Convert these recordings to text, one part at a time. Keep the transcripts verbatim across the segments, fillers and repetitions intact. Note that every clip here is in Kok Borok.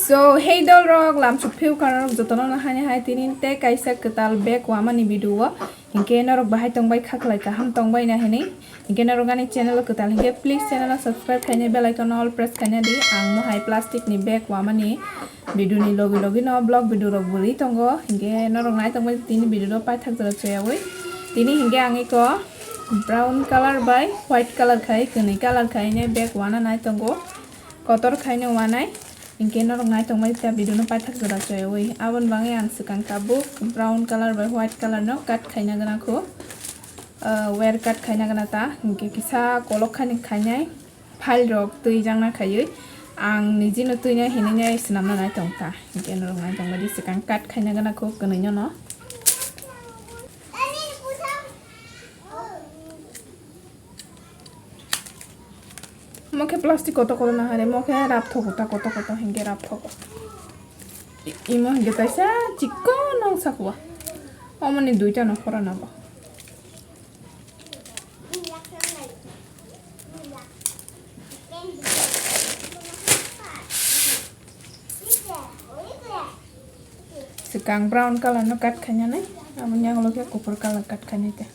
So, hey dol rok, lamsok phiyok kha norok jotono no hani hai tini tei kaisa kwtal bag wamani video o. Hinkhe norok bahai tongbai kha khlai kaham tongbai na hinwi. Hinkhe norok ani channel o kwtal hinkhe please channel o subscribe khaina bell icon o all press khaina di. Ang mo hai plastic ni bag wamani video ni logi logi no vlog video rok bwrwi tongo. Hinkhe norok nai tongbai tini video no paithak jora choyawi. Tini hinkhe ang eko brown color bai white color khai, kwnwi color khai ne bag wana nai tongo. Kotor khai no wanai. Hinkhe norok nai tongbai ta video no paithak jora choyawi. Aboni bagwi ang swkang tabuk brown color bai white color no cut khaina gana kho. Ah, wire cut khaina gana ta. Hinkhe kisa kolok khani khainai file rok twi jakna khaiwi. Ang niji no twi nai hinwi nai swnamna nai tong ta. Hinkhe norok nai tongbai di swkang cut khaina gana kho kwnwi no no. Mo khe plastic kotor kotor na hare, mo khe rap thogo ta kotor kotor hinkhe rap thogo. I-, imo hinkhe kaisa chikon nang sakwa. Omoni duita no khorana bo. Swkang brown color no cut khainani, amo yang ulo khe kuphur color cut khainai ta.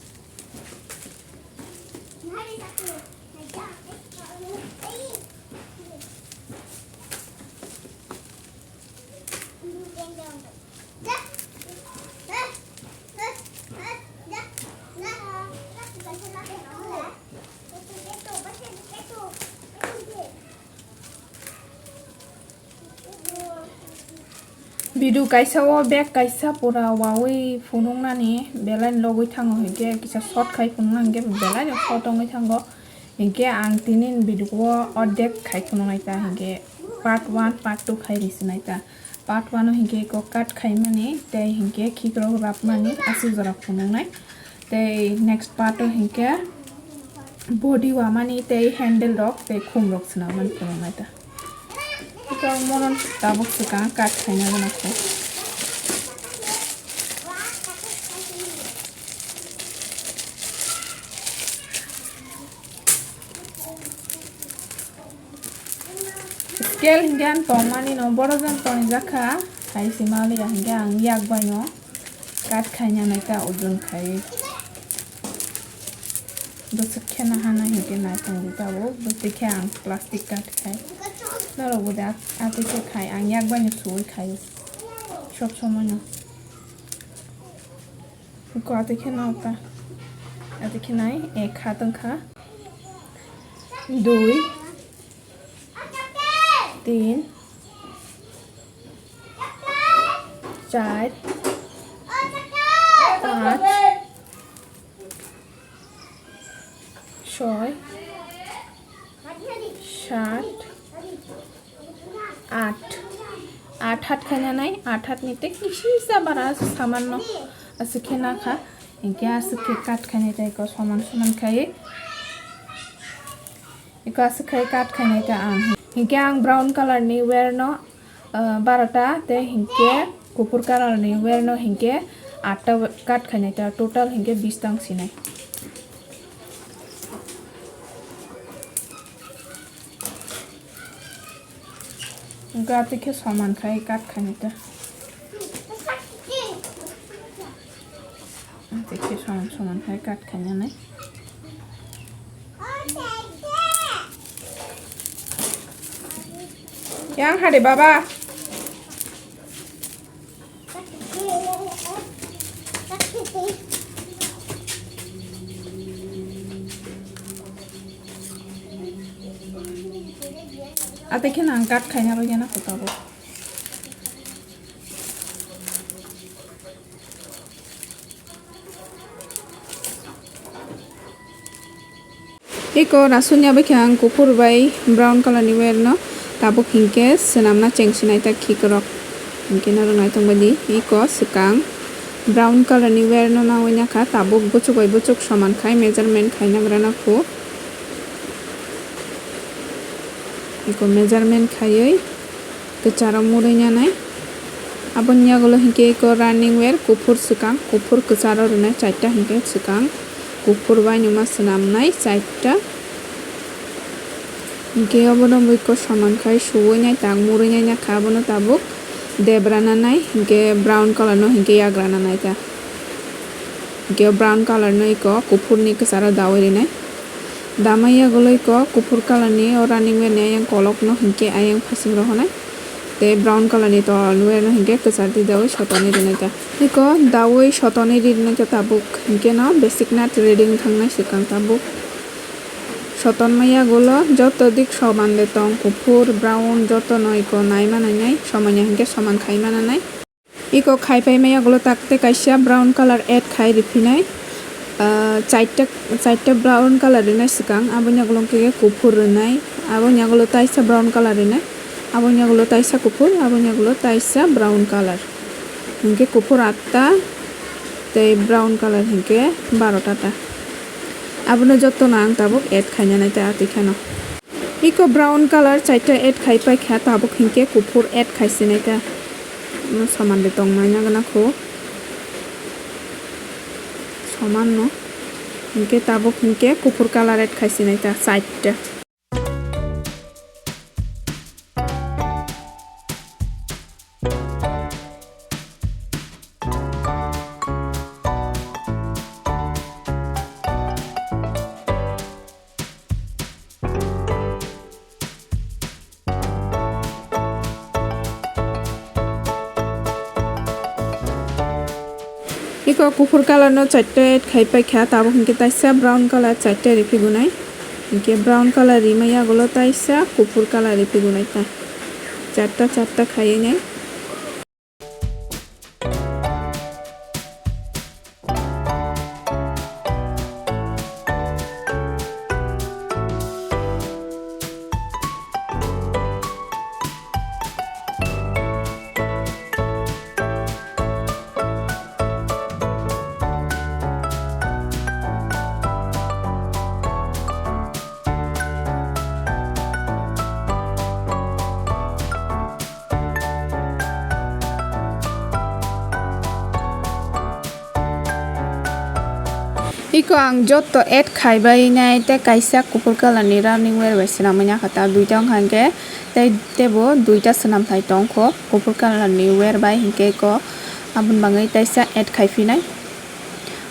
Video kaisa o bag kaisa pura wawi phunuknani belai logwi thango, hinkhe kisa short khai phunukna hinkhe belai no short wngwi thango. Hinkhe ang tini video o ordek khai phunuknai ta, hinkhe part one, part two khai risinai ta. Part one o hinkhe eko cut khaimani tei hinkhe khikrok rapmani aswk jora phunuknai. Tei next part o hinkhe body wamani tei handle rok tei khum rok swnamani phunuknai ta. Ito mono tabuk swkang cut khaina gana kho. Scale hinkhe ang tongmani no boro jang tongjak kha, hai se maliya hinkhe ang yak bai no cut khaina nai ta ojon khai. Bwswk kheno hana hinkhe nai tongdi tabuk, bwtwi khe ang plastic cut khai. Norok bo de at-, atwi khe khai, ang yak bai no suwi khai sob somoi no. Ko atwi khe nai ta, atwi khe nai ek hat wngkha, dui, tin, char, panch, soi, sat, at. At hat khaina nai, at hat ni tei kisa bara saman no aswk khe nakha. Hinkhe aswk khe cut khainai tei eko soman soman khai. Eko aswk khai cut khainai ta ang. Hinkhe ang brown color ni wire no, ah, barota tei hinkhe kuphur color ni wire no hinkhe atta cut khainai ta, total hinkhe bis tang sinai. Hinkhe atwi khe soman khai cut khainai ta. Atwi khe soman soman khai cut khainani. Yang hade baba. Atwi khe nang cut khaina rwgena kho tabuk. Eko rasunya bai khe ang kuphur bai brown color ni wire no tabuk hinkhe swnamna chengsinai ta khikrok hinkhe norok nai tongbai di. Eko swkang brown color ni wire no nawi nakha, tabuk buchuk bai buchuk soman khai measurement khaina gra nakho. Eko measurement khaiwi kwcharo murui nanai. Aboni yagulo hinkhe eko running wire kuphur swkang, kuphur kwcharo rwnai charta hinkhe swkang, kuphur bai numa swnamnai charta. Hinkhe obono mui ko soman khai suwi nai ta, murui nai na kha, abono tabuk debra nanai, hinkhe brown color no hinkhe yagra nanai ta. Hinkhe brown color no iko kuphur ni kwcharo dawi rinai. Damai yagulo iko kuphur color ni o running wear ni ayang kolok no hinkhe ayang phasing rohonai. Tei brown color ni tol ni wear no hinkhe kwchar di dawi sotoni rinai ta. Iko dawi sotoni rinai ta tabuk, hinkhe no basic na trading thangnai swkang tabuk. Soton maya gulo joto dik soman de tong, kuphur, brown joto no iko nai manai nai, somanya hinkhe soman khai mananai. Iko khai pai maya gulo takte kaisa brown color add khai riphinai. Ah, chaita, chaita brown color rinai swkang, aboni yagulo hinkhe kuphur rinai, aboni yagulo taisa brown color rinai, aboni yagulo taisa kuphur, aboni yagulo taisa brown color. Hinkhe kuphur atta tei brown color hinkhe barota ta. Abono jotono ang tabuk add khaina nai ta atwi kheno. Iko brown color chaita add khai pai kha, tabuk hinkhe kuphur add khai sinai ta. Soman de tong nai nagana kho. Soman no. Hinkhe tabuk hinkhe kuphur color add khai sinai ta chaita. Iko kuphur color no chaita add khai pai kha, tabuk hinkhe taisa brown color chaita riphi gunai. Hinkhe brown color rimaya gulo taisa kuphur color riphi gunai ta. Chatta chatta khaiwi nai. Iko ang joto add khai bai nai tei kaisa kuphur color ni running wear bai swnam wngya kha ta duita wngkha hinkhe tei tebo duita swnam thai tongkho kuphur color ni wear bai hinkhe iko aboni bagwi taisa add khai phinai.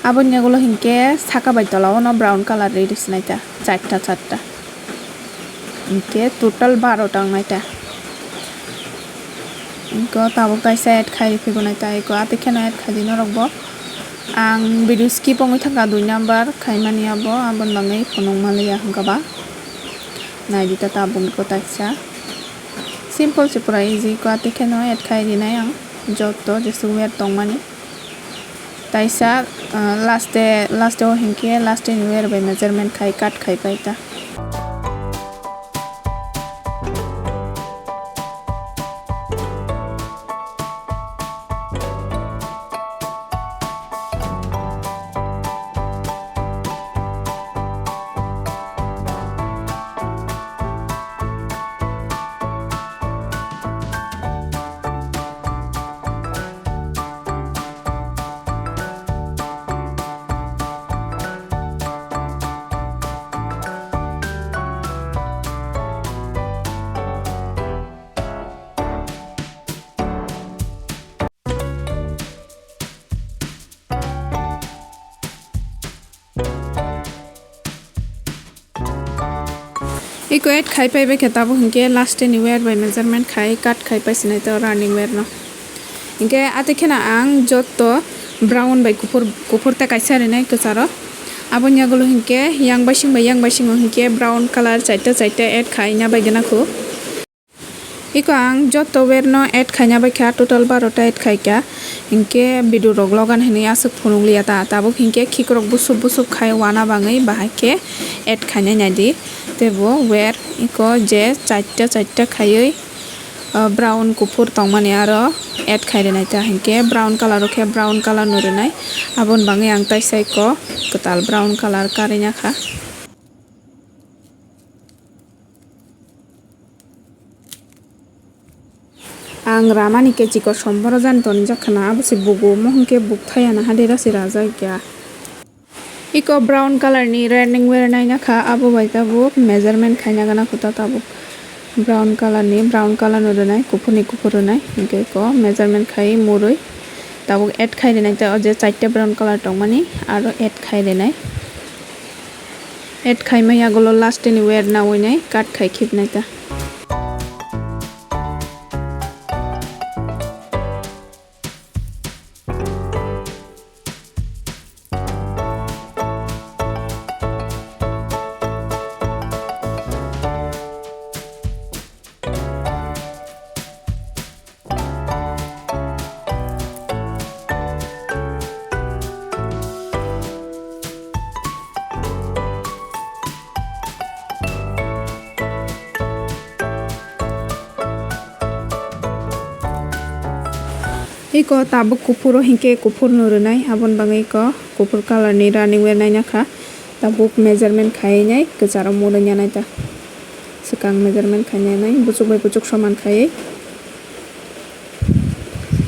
Aboni yagulo hinkhe saka bai tola o no brown color ri ri swnai ta, charta charta. Hinkhe total baro ta wngnai ta. Iko tabuk kaisa add khai riphi gunai ta, iko atwi kheno add khai di norok bo. Ang video skip wngwi thangkha dui number khaimani abo, aboni bagwi phunuk manliya hwnkha ba. Nai di ta tabuk iko taisa. Simple se pura easy, iko atwi kheno add khai rinai ang joto jesuk wear tongmani. Taisa, ah, last day, last day o hinkhe last day ni wear bai measurement khai cut khai pai ta. Iko add khai pai bai khe tabuk hinkhe last ni wear bai measurement khai cut khai pai sinai to running wear no. Hinkhe atwi kheno ang joto brown bai kuphur, kuphur ta kaisa rinai kwcharo. Aboni yagulo hinkhe yang baising bai yang baising o hinkhe brown color chaita chaita add khaina bai gana kho. Iko ang joto wear no add khaina bai kha, total baro ta add khai kha. Hinkhe video rok logan hinwi aswk phunuk liya ta, tabuk hinkhe khikrok busuk busuk khai wana bangwi bahai khe add khainai nai di. Tei bo wear iko je chaita chaita khaiwi, ah, brown kuphur tongmani aro add khai rinai ta, hinkhe brown color o khe brown color no rinai. Aboni bangwi ang taisa iko kwtal brown color karwi na kha. Ang ramani khe chikon somboro jani tonijak khna, abo se bugu omo hinkhe buk thaiya na hade rasi rajak ya. Iko brown color ni running wear naina kha, abo bai tabuk measurement khaina gana kho ta tabuk. Brown color ni, brown color no rwnai, kuphur ni kuphur rwnai. Hinkhe iko measurement khai murui tabuk add khai rwnai ta, o je chaita brown color tongmani aro add khai rwnai. Add khai maya gulo last ni wear nawi nai cut khai khibnai ta. Iko tabuk kuphuro hinkhe kuphur no rwnai, aboni bagwi iko kuphur color ni running wear naina kha. Tabuk measurement khai nai kwcharo murui ya nai ta. Swkang measurement khai nai nai, buchuk bai buchuk soman khai.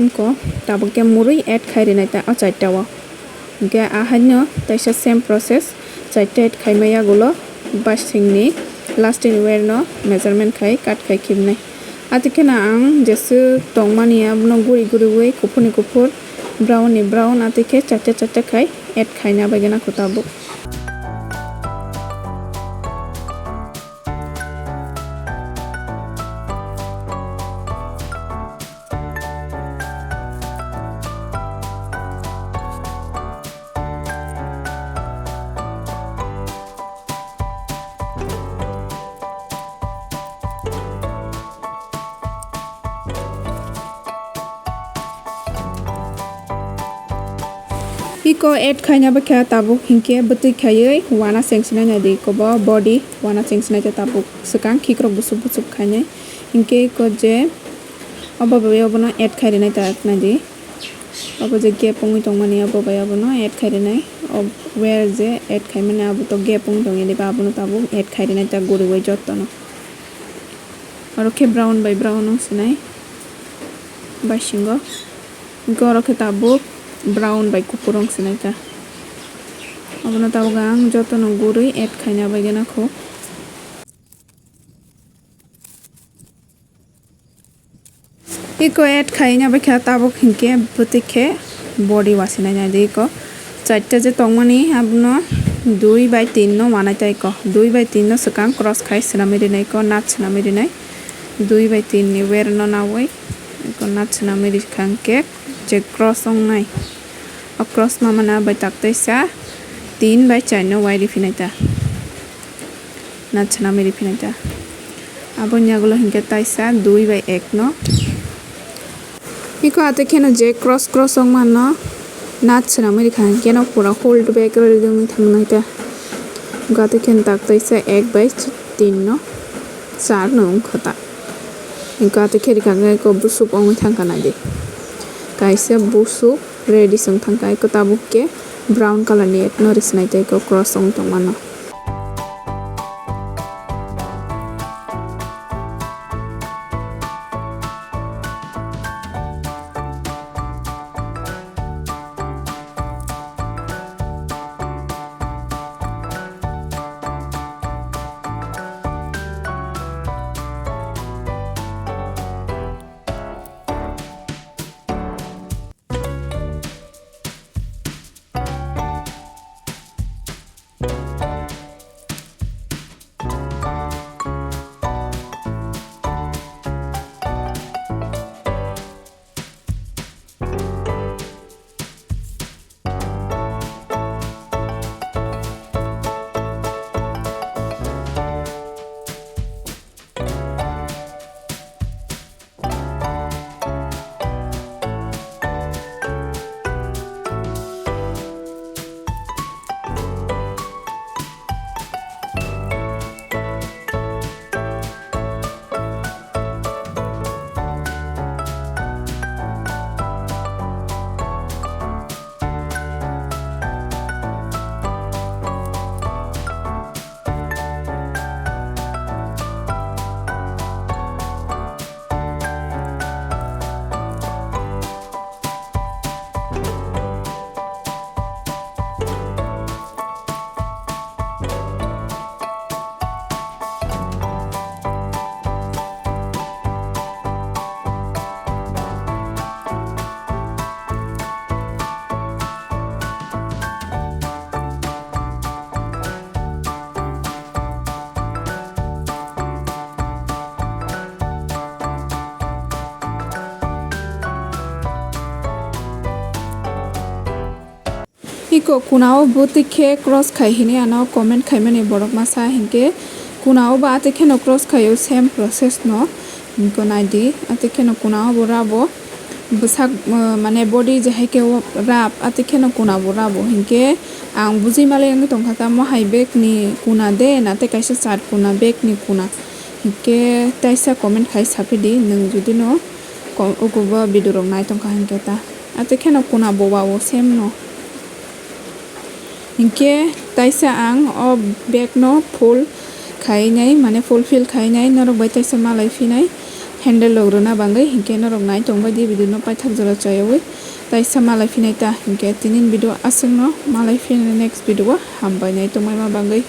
Iko tabuk khe murui add khai rwnai ta o chaita o. Hinkhe ahaino taisa same process, chaita add khai maya gulo basing ni last ni wear no measurement khai cut khai khibnai. Atwi kheno ang jeswk tongmani abono guri guriwi kuphur ni kuphur, brown ni brown, atwi khe chaita chaita khai add khaina bai gana kho tabuk. Iko add khaina bai kha tabuk hinkhe bwtwi khaiwi wana chengsinai nai di, iko bo body wana chengsinai ta tabuk swkang khikrok busuk busuk khainai. Hinkhe iko je obo bai obono add khai rwnai ta nai di. Obo je gap wngwi tongmani obo bai obono add khai rwnai. O wear je add khaimani abo to gap wngwi tongya diba, abono tabuk add khai rwnai ta guriwi jotono. Oro khe brown bai brown wng sinai baisingo. Hinkhe oro khe tabuk brown bai kuphur wng sinai ta. Abono tabuk ang jotono gurui add khaina bai gana kho. Iko add khaina bai kha tabuk hinkhe bwtwi khe body wasinai nai di iko. Chaita je tongmani abono dui bai tin no wanai ta iko. Dui bai tin no swkang cross khai swnamwi rinai iko, nat swnamwi rinai. Dui bai tin ni wear no nawi iko nat swnamwi rikha hinkhe je cross wngnai. O cross mamana bai taktaisa tin bai char no wai riphinai ta. Nat swnamwi riphinai ta. Aboni yagulo hinkhe taisa dui bai ek no. Iko atwi kheno je cross cross wngmano nat swnamwi rikha hinkhe no pura hold back rwdi wngwi thangnai ta. Iko atwi kheno taktaisa ek bai tin no char no wngkha ta. Iko atwi khe rikha khe iko busuk wngwi thangkha naidi. Kaisa busuk ready se wng thangkha, iko tabuk khe brown color ni ek no risinai tei iko cross wng tongmano. Iko kuna o bwtwi khe cross khai hini ano comment khaimani borok masa hinkhe kuna o bo atwi kheno cross khaio same process no. Hinko naidi atwi kheno kuna o bo rabo bwsak, uh, mane body je hai khe o rab atwi kheno kuna bo rabo hinkhe ang bujui malai wngwi tongkha tamo hai bag ni kuna de na tei kaisa shirt kuna bag ni kuna hinkhe taisa comment khai saphidi nwng judi no ko-, uko bo video rok nai tongkha hinkhe ta. Atwi kheno kuna bo wa o same no. Hinkhe taisa ang o bag no full khainai, mane fulfill khainai, norok bai taisa malai phinai handle rok rwna bagwi, hinkhe norok nai tongbai di video no paithak jora chayawi taisa malai phinai ta, hinkhe tinin video aswkno malai phinai next video o hambai nai tongbaima bagwi.